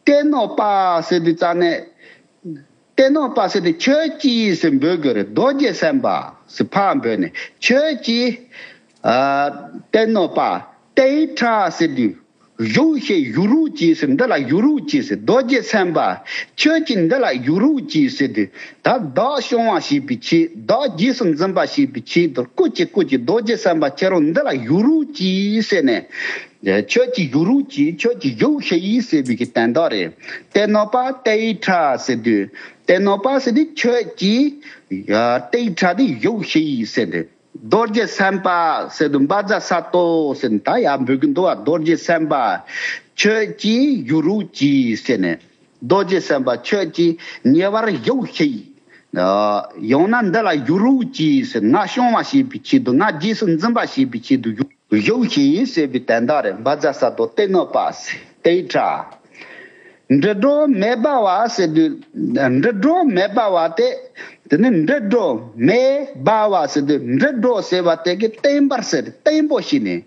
ཏེ་ནོ་པ་ཟེར་དུས་ཙ་ནས། ཏེ་ནོ་པ་ཟེར་དུས་ཁྱོད་ཀྱིས་ཟེར་འབོད་དགོས་རེད། རྡོ་རྗེ་སེམས་དཔའ་ཟེར་ཕར་འབོད་ནས་ཁྱོད་ཀྱིས། ཨ། ཏེ་ནོ་པ་ཏྲྱ་ཐཱ་ཟེར་དུས། བཞུགས་ཤིག་བཞུགས་རོགས་གྱིས་ཟེར། འདི་ལ་བཞུགས་རོགས་གྱིས་ཟེར། རྡོ་རྗེ་སེམས་དཔའ། ཁྱོད་ཀྱིས་འདི་ལ་བཞུགས་རོགས་གྱིས་ཟེར་དུས། ད་བདག་སྐྱོང་བ་བྱེད་པའི་ཆེད། བདག་རྗེས་སུ་འཛིན་པ་བྱེད་པའི་ཆེད་དུ་སྐུ་མཁྱེན་སྐུ་མཁྱེན་རྡོ་རྗེ་སེམས་དཔའ་ཁྱེད་རང་འདི་ལ་བཞུགས་རོགས་གྱིས་ཟེར་ནས། ཁྱོད་ཀྱིས་བཞུགས་རོགས་གྱིས། ཁྱོད་ཀྱིས་བཞུགས་ཤིག་ཟེར་བའི་གི་དོན་དག་རེད། ཏེ་ནོ་པ་ཏྲྱ་ཐཱ་ཟེར་དུས། ཏེ་ནོ་པ་ཟེར་དུས་ཁྱོད་ཀྱིས། ཡ། ཏྲྱ་ཐཱ་དེ་བཞུགས་ཤིག་ཟེར་དུས། རྡོ་རྗེ་སེམས་དཔའ་ཟེར་དུས་བཛྲ་སཏྭ་ཟེར་ནས་ད་ཡར་འབོད་ཀྱི་འདུག་བ། རྡོ་རྗེ་སེམས་དཔའ། ཁྱོད་ཀྱིས་བཞུགས་རོགས་གྱིས་ཟེར་ནས། རྡོ་རྗེ་སེམས་དཔའ་ཁྱོད་ཀྱིས་ཉེ་བར་བཞུགས་ཤིག་ཡང་ན་འདི་ལ་བཞུགས་རོགས་གྱིས་ཟེར། ང་སྐྱོང་བ་བྱེད་པའི་ཆེད་དུ། ང་རྗེས་སུ་འཛིན་པ་བྱེད་པའི་ཆེད་དུ་བཞུགས། བཞུགས་ཤིག་ཟེར་བའི་དོན་དག་རེད། བཛྲ་སཏྭ་ཏེ་ནོ་པ་ཏྲྱ་ཐཱ། འདྲི་གྲོགས་མེ་འབར་བ་ཟེར་དུས། འདྲི་གྲོགས་མེ་འབར་བ་དེ། དེ་ནི་འབྲི་སྒྲོ་མེ་སྦར་བ་ཟེར་དུས། འབྲི་སྒྲོ་ཟེར་བ་དེ་གི་བརྟན་པར་ཟེར། བརྟན་པོ་ཞིག་ནས།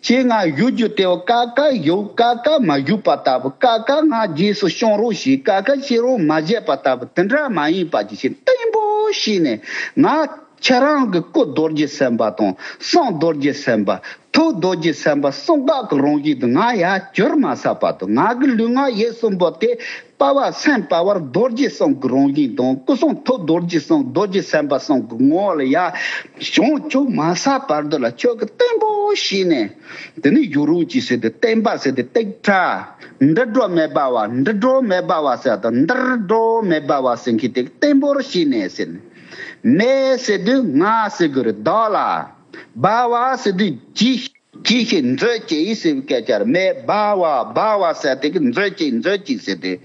ཁྱེད་ང་གཞུ་རྒྱུ་དེའོ། ཀ་ཀ་གཞུ། ཀ་ཀ་མ་གཞུ་པ་ལྟ་བུ། ཀ་ཀ་ང་རྗེས་སུ་བྱུང་རོགས་ཞེས། ཀ་ཀ་ཁྱེད་རང་མ་བྱས་པ་ལྟ་བུ། དེ་འདྲ་མ་ཡིན་པ་ཅིག་བྱས། བརྟན་པོ་ཞིག་ནས། ང་ཁྱེད་རང་གི་སྐུ་རྡོ་རྗེ་སེམས་དཔའ་དང་། གསུང་རྡོ་རྗེ་སེམས་དཔའ། ཐུགས་རྡོ་རྗེ་སེམས་དཔའ་གསུམ་ཀ་གི་རང་བཞིན་དུ་ང་ཡར་གྱུར་མ་ཟ་བར་དུ། ང་གི་ལུས་ངག་ཡིད་གསུམ་པོ་དེ་སྤ་བ་སེམས་སྤ་བར་རྡོ་རྗེ་གསུམ་གྱི་རང་བཞིན་དང་། སྐུ་གསུང་ཐུགས་རྡོ་རྗེ་གསུམ། རྡོ་རྗེ་སེམས་དཔའ་གསུམ་གྱི་ངོ་ལ་ཡར་བྱང་ཆུབ་མ་ཟ་བར་དུ་ལ། ཁྱོད་ཀྱི་བརྟན་པོ་ཞིག་ནས། དེ་ནི་གཞུ་རོགས་ཅིག་ཟེར་དུས། བརྟན་པ་ཟེར་དུས་ཏིག་ཕྲ། འབྲི་སྒྲོ་མེ་སྦར་བ། འབྲི་སྒྲོ་མེ་སྦར་བ་ཟེར་དང་། འབྲི་སྒྲོ་མེ་སྦར་བ་ཟེར་མཁན་དེ་བརྟན་པོར་ཞིག་ནས་ཟེར་ནས། མེ་ཟེར་དུས་ང་ཟེར་དགོས་རེད། བདག་ལ། སྦར་བ་ཟེར་དུས་གྱིས། གྱིས་ཤིག་མཛོད་ཅིག་ཟེར་བའི་སྐད་ཆ་རེད། མེ་སྦར་བ། སྦར་བ་ཟེར་དེ་གི་མཛོད་ཅིག་མཛོད་ཅིག་ཟེར་དུས།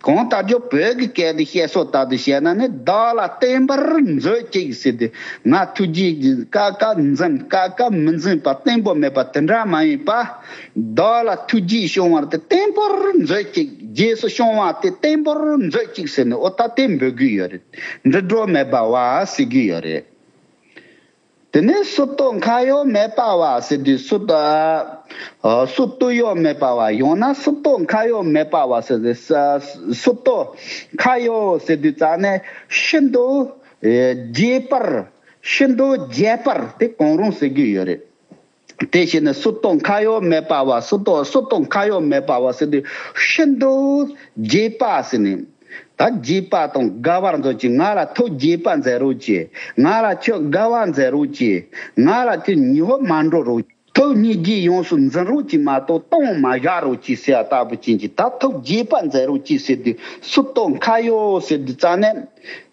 གང་ལྟར་ཀྱང་བོད་ཀྱི་སྐད་དུ་བཤད་སྲོལ་ལྟར་དུ་བཤད་ན་ནི། བདག་ལ་བརྟན་པར་མཛོད་ཅིག་ཟེར་དུས། ང་ཐུགས་རྗེ་ཀ་ཀ་འཛིན། ཀ་ཀ་མི་འཛིན་པ། བརྟན་པོ་མེད་པ་དེ་འདྲ་མ་ཡིན་པ། བདག་ལ་ཐུགས་རྗེ་བྱུང་བར་དུ་བརྟན་པོར་མཛོད་ཅིག་རྗེས་སུ་བྱུང་བ་དེ་བརྟན་པོར་མཛོད་ཅིག་ཟེར་ནས། འོ་ད་དེ་འབོད་ཀྱི་ཡོད་རེད། འབྲི་སྒྲོ་མེ་སྦར་བ་ཟེར་གྱི་ཡོད་རེད། དེ་ནས་སུ་གཏོགས་ཁ་ཡོག་མེ་སྦར་བ་ཟེར་དུས། སུ་གཏོགས། ཨ། སུ་གཏོགས་ཡོག་མེ་སྦར་བ། ཡང་ན་སུ་གཏོགས་ཁ་ཡོག་མེ་སྦར་བ་ཟེར་དུས། ས། སུ་གཏོགས་ཁ་ཡོག་ཟེར་དུས་ཙ་ནས། ཤིན་ཏུ་རྒྱས་པར། ཤིན་ཏུ་རྒྱས་པར་དེ་གང་རུང་ཟེར་གྱི་ཡོད་རེད། དེ་བཞིན་ནི་སུ་གཏོགས་ཁ་ཡོག་མེ་སྦར་བ། སུ་གཏོགས། སུ་གཏོགས་ཁ་ཡོག་མེ་སྦར་བ་ཟེར་དུས། ཤིན་ཏུ་རྒྱས་པ་ཟེར་ནས། ད་རྒྱས་པ་དང་དགའ་བར་མཛོད་ཅིག་ང་ལ་ཐུགས་དགྱེས་པ་མཛད་རོགས་གྱིས། ང་ལ་ཁྱོད་དགའ་བ་མཛད་རོགས་གྱིས། ང་ལ་ཁྱོད་ཉེ་བར་མ་འགྲོ་རོགས། ཐུགས་སྙིང་རྗེ་ཡོངས་སུ་འཛིན་རོགས་གྱིས་མ་གཏོགས། གཏོང་མ་བཞག་རོགས་གྱིས་ཟེར་བ་ལྟ་བུ་ཅན་གྱི། ད་ཐུགས་དགྱེས་པ་མཛད་རོགས་གྱིས་ཟེར་དུས། སུ་གཏོགས་ཁ་ཡོག་ཟེར་དུས་ཙ་ནས།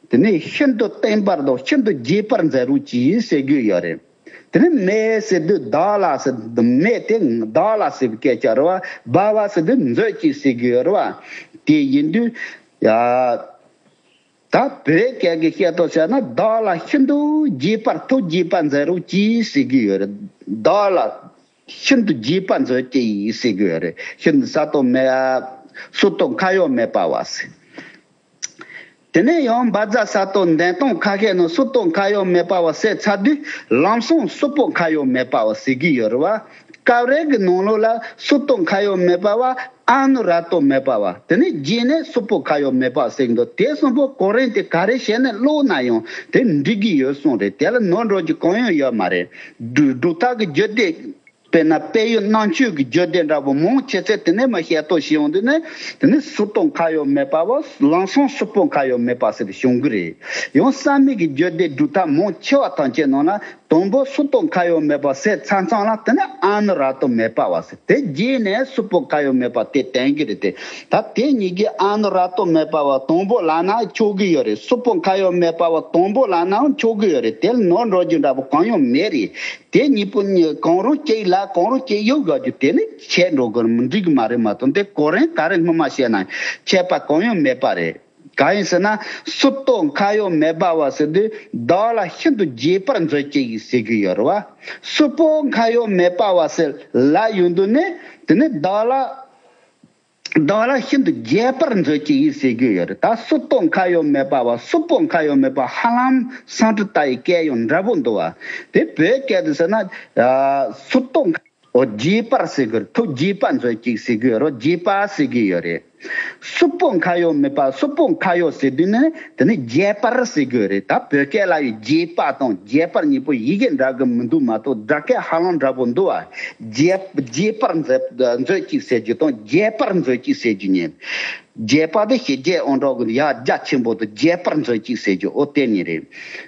དེ་ནས་ཤིན་ཏུ་བརྟན་པར་དང་། ཤིན་ཏུ་རྒྱས་པར་མཛད་རོགས་གྱིས་ཟེར་གྱི་ཡོད་རེད། དེ་ནས་མེ་ཟེར་དུས་བདག་ལ་ཟེར། མེ་དེ་བདག་ལ་ཟེར་བའི་སྐད་ཆ་རེད་བ། སྦར་བ་ཟེར་དུས་མཛོད་ཅིག་ཟེར་གྱི་ཡོད་རེད་བ། དེ་ཡིན་དུས། ཡ། ད་བོད་སྐད་ཀྱི་བཤད་སྟངས་བྱས་ན། བདག་ལ་ཤིན་ཏུ་རྒྱས་པར། ཐུགས་དགྱེས་པ་མཛད་རོགས་གྱིས་ཟེར་གྱི་ཡོད་རེད། བདག་ལ་ཤིན་ཏུ་རྒྱས་པ་མཛོད་ཅིག་ཟེར་གྱི་ཡོད་རེད། ཤིན་ཏུ་ས་གཏོགས་མེ། སུ་གཏོགས་ཁ་ཡོག་མེ་སྦར་བ་ཟེར། དེ་ནས་ཡང་བཛྲ་ས་གཏོགས་འདོན་སྟངས་ཁ་ཤས་ནང་སུ་གཏོགས་ཁ་ཡོག་མེ་སྦར་བ་ཟེར་ཚར་དུས། ལམ་སང་སུ་གཏོགས་ཁ་ཡོག་མེ་སྦར་བ་ཟེར་གྱི་ཡོད་རེད་བ། སྐབས་རེ་གི་ནང་ལོགས་ལ་སུ་གཏོགས་ཁ་ཡོག་མེ་སྦར་བ། ཨ་ནུ་ར་གཏོགས་མེ་སྦར་བ། དེ་ནས་རྗེས་ནས་སུ་གཏོགས་ཁ་ཡོག་མེ་སྦར་བ་ཟེར་གྱི་འདུག་དེ་གསུམ་པོ་གོ་རིམ་དེ་ག་རེ་བྱས་ནས་ཀློག་ན་ཡང་དེ་འགྲིག་གི་ཡོད་གསུངས་རེད། དེ་ལ་ནོར་འགྲོ་རྒྱུ་གང་ཡང་ཡོད་མ་རེད། སྒྲུབ་སྒྲུབ་ཐབས་ཀྱི་རྒྱུད་སྡེ། དཔེར་ན་དཔལ་ཡུལ་རྣམ་དཔྱོད་ཀྱི་རྒྱུད་སྡེ་འདྲ་པོ་མང་ཆེ་ཚད་དེ་ནས་མར་བཤད་རྟོག་བྱེད་ཡོང་དུས་ནས། དེ་ནས་སུ་གཏོགས་ཁ་ཡོག་མེ་སྦར་བ། ལམ་སང་སུ་གཏོགས་ཁ་ཡོག་མེ་སྦར་བ་ཟེར་ཏེ་བྱུང་གི་རེད། ཡང་བསམ་མེད་ཀྱི་རྒྱུད་སྡེ་སྒྲུབ་ཐབས་མང་ཆེ་བ་ཐམས་ཅད་ནང་ལ། དང་པོ་སུ་གཏོགས་ཁ་ཡོག་མེ་སྦར་བ་ཟེར་ཚར་ཙམ་ལ། དེ་ནས་ཨ་ནུ་ར་གཏོགས་མེ་སྦར་བ་ཟེར། དེ་རྗེས་ནས་སུ་གཏོགས་ཁ་ཡོག་མེ་སྦར་བ་དེ་བསྟན་གྱི་རེད་དེ། ད་དེ་གཉིས་ཀྱི་ཨ་ནུ་ར་གཏོགས་མེ་སྦར་བ་དང་པོ་ལབ་ནའང་ཆོག་གི་ཡོད་རེད། སུ་གཏོགས་ཁ་ཡོག་མེ་སྦར་བ་དང་པོ་ལབ་ནའང་ཆོག་གི་ཡོད་རེད། དེ་ལ་ནོར་འགྲོ་རྒྱུ་འདྲ་པོ་གང་ཡང་མེད་རེད། དེ་གཉིས་པོ་གཉིས་གང་རུང་གཅིག་ལ་གང་རུང་གཅིག་གཡུག་དགོས་རྒྱུ་དེ་ནི་ཆད་འགྲོ་གི་རེད། མི་འགྲིག་གི་མ་རེད་མ་གཏོགས། དེ་གོ་རིམ་ག་རེ་སྔོན་མ་བཤད་ན་ཆད་པ་གང་ཡང་མེད་པ་རེད། གང་ཡིན་ཟེར་ན། སུ་གཏོགས་ཁ་ཡོག་མེ་སྦར་བ་ཟེར་དུས་བདག་ལ་ཤིན་ཏུ་དགྱེས་པར་མཛོད་ཅིག་ཟེར་གྱི་ཡོད་རེད་བ། སུ་གཏོགས་ཁ་ཡོག་མེ་སྦར་བ་ཟེར་ལབ་ཡོང་དུས་ནི། དེ་ནི་བདག་ལ། བདག་ལ་ཤིན་ཏུ་དགྱེས་པར་མཛོད་ཅིག་ཟེར་གྱི་ཡོད་རེད། ད་སུ་གཏོགས་ཁ་ཡོག་མེ་སྦར་བ། སུ་གཏོགས་ཁ་ཡོག་མེ་སྦར་བ། ཧ་ལམ་སཾ་སྐྲྀ་ཏ་ཡི་སྐད་ཡང་འདྲ་པོ་འདུག་བ། དེ་བོད་སྐད་དུ་ཟེར་ན། ཨ། སུ་གཏོགས་ཁ། འོ། དགྱེས་པར་ཟེར་གྱི་རེད། ཐུགས་དགྱེས་པ་མཛོད་ཅིག་ཟེར་གྱི་ཡོད་རེད། དགྱེས་པ་ཟེར་གྱི་ཡོད་རེད། སུ་གཏོགས་ཁ་ཡོག་མེ་སྦར། སུ་གཏོགས་ཁ་ཡོག་ཟེར་དུས་ནི། དེ་ནི་དགྱེས་པར་ཟེར་གྱི་ཡོད་རེད། ད་བོད་སྐད་ལ་ཡང་དགྱེས་པ་དང་དགྱེས་པར་གཉིས་པོ་ཡི་གེ་འདྲ་གི་མི་འདུག་མ་གཏོགས། སྒྲ་སྐད་ཧ་ལམ་འདྲ་པོ་འདུག་བ། དགྱེས། དགྱེས་པར་མཛད། མཛོད་ཅིག་ཟེར་རྒྱུ་དང་། དགྱེས་པར་མཛོད་ཅིག་ཟེར་རྒྱུ་གཉིས། དགྱེས་པ་དེ་ཞེ་བགྱིས་ཨང་གྲངས་ཀྱི་ཡ་རྒྱ་ཆེན་པོ་དང་། དགྱེས་པར་མཛོད་ཅིག་ཟེར་རྒྱུ་འོ་དེ་གཉིས་རེད།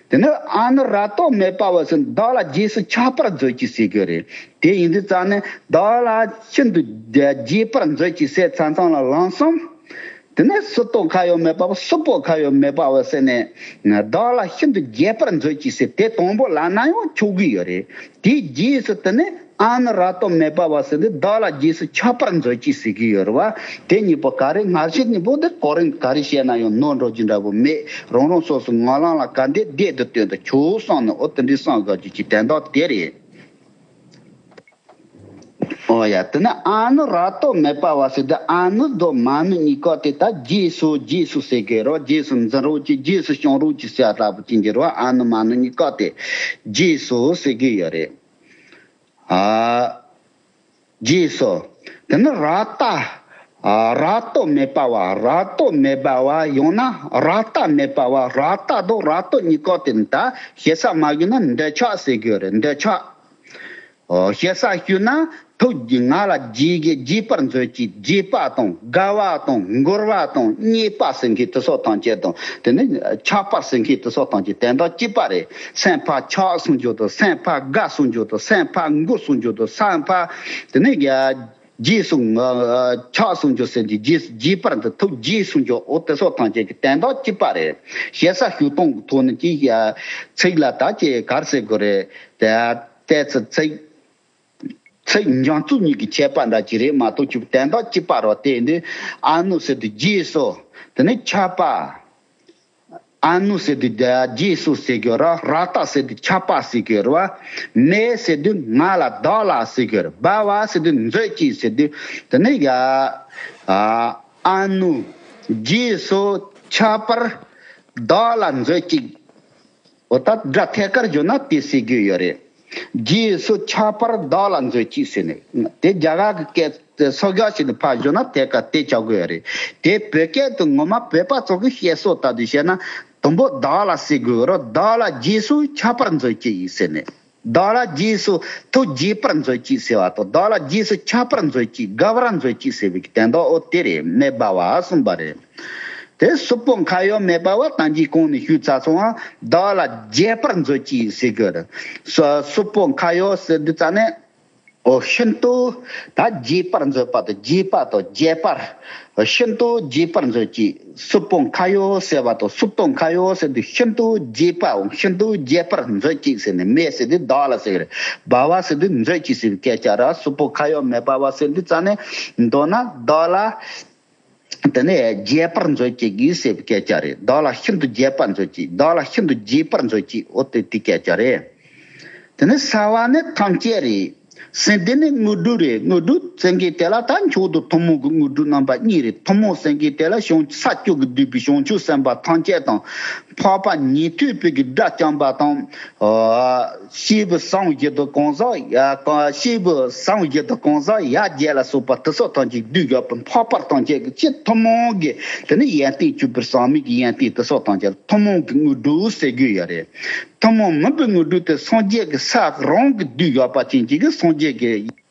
དེ་ནས་ཨ་ནུ་ར་གཏོགས་མེ་སྦར་བ་ཟེར། བདག་ལ་རྗེས་སུ་ཆགས་པར་མཛོད་ཅིག་ཟེར་རྒྱུ་རེད། དེ་ཡིན་དུས་ཙང་ནས་བདག་ལ་ཤིན་ཏུ་དགྱེས་པར་མཛོད་ཅིག་ཟེར་ཚར་ཙང་ལ་ལམ་སང་། དེ་ནས་སུ་གཏོགས་ཁ་ཡོག་མེ་སྦར་བ། སུ་གཏོགས་ཁ་ཡོག་མེ་སྦར་བ་ཟེར་ནས། བདག་ལ་ཤིན་ཏུ་དགྱེས་པར་མཛོད་ཅིག་ཟེར། དེ་དང་པོ་ལབ་ན་ཡང་ཆོག་གི་ཡོད་རེད། དེའི་རྗེས་སུ་དེ་ནས་ཨ་ནུ་ར་གཏོགས་མེ་སྦར་བ་ཟེར་ཏེ། བདག་ལ་རྗེས་སུ་ཆགས་པར་མཛོད་ཅིག་ཟེར་གྱི་ཡོད་རེད་བ། དེ་གཉིས་པོ་ག་རེ། སྔ་ཕྱི་གཉིས་པོ་དེ་གོ་རིམ་ག་རེ་བཤད་ན་ཡང་ནོར་འགྲོ་རྒྱུ་འདྲ་པོ་མེད། རང་རང་སོ་སོའི་ངག་ལམ་ལ་ག་འདྲ་བདེ་བདེ་དོན་དུ་ཆོག་བསམ་ནས། འོ་དེ་འདྲའི་བསམ་དགོས་རྒྱུ་གི་དོན་དག་དེ་རེད། ཡ། དེ་ནི་ཨ་ནུ་ར་ཏོ་མེ་པ་བ་ཟེར་དུས་ཨ་ནུ་དོ་མ་ནུ་གཉིས་ཀ་དེ་ད་རྗེས་སུ་རྗེས་སུ་ཟེར་གི་རོ། རྗེས་སུ་འཛིན་རོགས་ཀྱི་རྗེས་སུ་སྐྱོང་རོགས་ཀྱི་ཟེར་ལྟ་བུ་ཅན་གྱི་རོ། ཨ་ནུ་མ་ནུ་གཉིས་ཀ་དེ་རྗེས་སུ་ཟེར་གི་ཡོད་རེད། ཨ། རྗེས་སུ། དེ་ནི་ར་ཏ། ཨ། ར་ཏོ་མེ་པ་བ། ར་ཏོ་མེ་པ་བ། ཡང་ན་ར་ཏ་མེ་པ་བ། ར་ཏ་དོ་ར་ཏོ་གཉིས་ཀ་དེ་ད་ཞེ་ས་མ་གི་ན་འདོད་ཆགས་ཟེར་གི་རེད། འདོད་ཆགས། ཨོ། ཞེ་ས་ཞུ་ན་ཐུགས་ང་ལ་རྗེས་ཀྱི་རྗེས་པར་མཛོད་ཅིག་རྗེས་པ་དང་དགའ་བ་དང་མགུར་བ་དང་མཉེས་པ་ཟེར་མཁན་དེ་སོགས་ཐམས་ཅད་དང་དེ་ནི་ཆགས་པ་ཟེར་མཁན་དེ་སོགས་ཐམས་ཅད་དོན་དག་གཅིག་པ་རེད། སེམས་ཕར་ཆགས་སུ་འཇུག་དང་སེམས་ཕར་དགའ་སུ་འཇུག་དང་སེམས་ཕར་མགུ་སུ་འཇུག་དང་སེམས་ཕར་དེ་ནས་རྗེས་སུ་ཆགས་སུ་འཇུག་ཟེར་གྱི་རྗེས་རྗེས་པར་འདི་ཐུགས་རྗེས་སུ་འཇུག་འོ་དེ་སོགས་ཐམས་ཅད་ཀྱི་དོན་དག་གཅིག་པ་རེད། ཞེ་ས་ཞུ་སྟངས་ཀྱི་ཐོག་ནས་ཀྱི་ཚིག་ལ་ད་ཅི་ག་རེ་ཟེར་དགོས་རེད། དེ་ཏོག་ཙམ་ཚིག་ཚིག་འཇམ་རྩུབ་གཉིས་ཀྱི་ཁྱད་པར་འདྲ་ཅིག་རེད་མ་གཏོགས་ཀྱི་དོན་དག་གཅིག་པ་རེད། དེ་འདི་ཨ་ནུ་ཟེར་དུས་རྗེས་སུ། དེ་ནས་ཆགས་པ། ཨ་ནུ་ཟེར་དུས་རྗེས་སུ་ཟེར་དགོས་ར། ར་ཏ་ཟེར་དུས་ཆགས་པ་ཟེར་དགོས་ར། མེ་ཟེར་དུས་ང་ལ་བདག་ལ་ཟེར་དགོས་ར། བ་བ་ཟེར་དུས་མཛོད་ཅིག་ཟེར་དུས་དེ་ནས་ཡ། ཨ་ཨ་ནུ་རྗེས་སུ་ཆགས་པར་བདག་ལ་མཛོད་ཅིག་འོ་ད་སྒྲ་ཐད་ཀར་བརྗོད་ན་དེ་ཟེར་རྒྱུ་ཡོད་རེད། རྗེས་སུ་ཆགས་པར་བདག་ལ་མཛོད་ཅིག་ཟེར་ནས། དེ་རྒྱ་གར་གྱི་སྐད་དེ་སོ་རྒྱག་བྱས་ནས་ཕར་བརྗོད་ན་ཐད་ཀར་དེ་ཆགས་དགོས་ཡོད་རེད། དེ་བོད་སྐད་དུ་ངོ་མ་བོད་པ་ཚོ་གི་བཤད་སྲོལ་ལྟར་དུ་བཤད་ན་དང་པོ་བདག་ལ་ཟེར་དགོས་རེད། བདག་ལ་རྗེས་སུ་ཆགས་པར་མཛོད་ཅིག་ཟེར་ནས། བདག་ལ་རྗེས་སུ་ཐུགས་དགྱེས་པར་མཛོད་ཅིག་ཟེར་བ་དང་། བདག་ལ་རྗེས་སུ་ཆགས་པར་མཛོད་ཅིག་དགའ་བར་མཛོད་ཅིག་ཟེར་བའི་དོན་དག་འོ་དེ་རེད། མེ་བ་བ་གསུངས་པ་རེད། དེ་སུ་པོ་ཁ་ཡོ་མེ་བ་བ་ད་གིན་གོང་ནས་ཞུས་ཚར་སོང་ང་། བདག་ལ་དགྱེས་པར་མཛོད་ཅིག་ཟེར་དགོས་རེད། སུ་སུ་པོ་ཁ་ཡོ་ཟེར་དུས་ཙ་ནས། འོ་ཤིན་ཏུ་ད་དགྱེས་པར་མཛོད་པ་དང་དགྱེས་པ་དང་དགྱེས་པར། ཤིན་ཏུ་དགྱེས་པར་མཛོད་ཅིག་སུ་པོ་ཁ་ཡོ་ཟེར་བ་དང་སུ་པོ་ཁ་ཡོ་ཟེར་དུས་ཤིན་ཏུ་དགྱེས་པའམ་ཤིན་ཏུ་དགྱེས་པར་མཛོད་ཅིག་ཟེར་ནས། མེ་ཟེར་དུས་བདག་ལ་ཟེར་གི་རེད། བ་བ་ཟེར་དུས་མཛོད་ཅིག་ཟེར་བའི་སྐད་ཆ་ར། སུ་པོ་ཁ་ཡོ་མེ་བ་བ་ཟེར་དུས་ཙ་ནས་མདོར་ན་བདག་ལ། དེ་ནས་དགྱེས་པར་མཛོད་ཅིག་གིས་ཟེར་བའི་སྐད་ཆ་རེད། བདག་ལ་ཤིན་ཏུ་དགྱེས་པར་མཛོད་ཅིག་བདག་ལ་ཤིན་ཏུ་དགྱེས་པར་མཛོད་ཅིག་འོ་དེ་དེ་སྐད་ཆ་རེད། དེ་ནས་ས་བ་ནི་ཐམས་ཅད་རེད། སེང་ལྡེང་ནི་དངོས་གྲུབ་རེད། དངོས་གྲུབ་ཟེར་མཁན་དེ་ལ་ད་མཆོག་ཏུ་ཐུན་མོང་གི་དངོས་གྲུབ་རྣམ་པ་གཉིས་རེད། ཐུན་མོང་ཟེར་མཁན་དེ་ལ་བྱང་ས་བཅུ་གིས་བསྡུས་པའི་བྱང་ཆུབ་སེམས་དཔའ་ཐམས་ཅད་དང་། འཕགས་པ་ཉན་ཐོས་པའི་གི་དགྲ་བཅོམ་པ་དང་། སྐྱེས་བུ་བྱམས་བརྒྱད་དང་གང་ཟག་ཡ། སྐྱེས་བུ་བྱམས་བརྒྱད་དང་གང་ཟག་ཡ་བརྒྱད་ལ་སོགས་པ་དེ་སོགས་ཐམས་ཅད་བསྡུས་ཡོད་པའི་འཕགས་པ་ཐམས་ཅད་ཀྱི་སྤྱི་ཐུན་མོང་གི། དེ་ནི་ཡོན་ཏན་བཅུ་པའི་ཟག་མེད་ཀྱི་ཡོན་ཏན་དེ་སོགས་ཐམས་ཅད་ཐུན་མོང་གི་དངོས་གྲུབ་ཟེར་རྒྱུ་ཡོད་རེད། ཐུན་མོང་མིན་པའི་དངོས་གྲུབ་དེ་སངས་རྒྱས་ཀྱི་ས་རང་གིས་བསྡུས་ཡོད་པ་ཅན་གྱི་གི་སངས་རྒྱས་ཀྱི།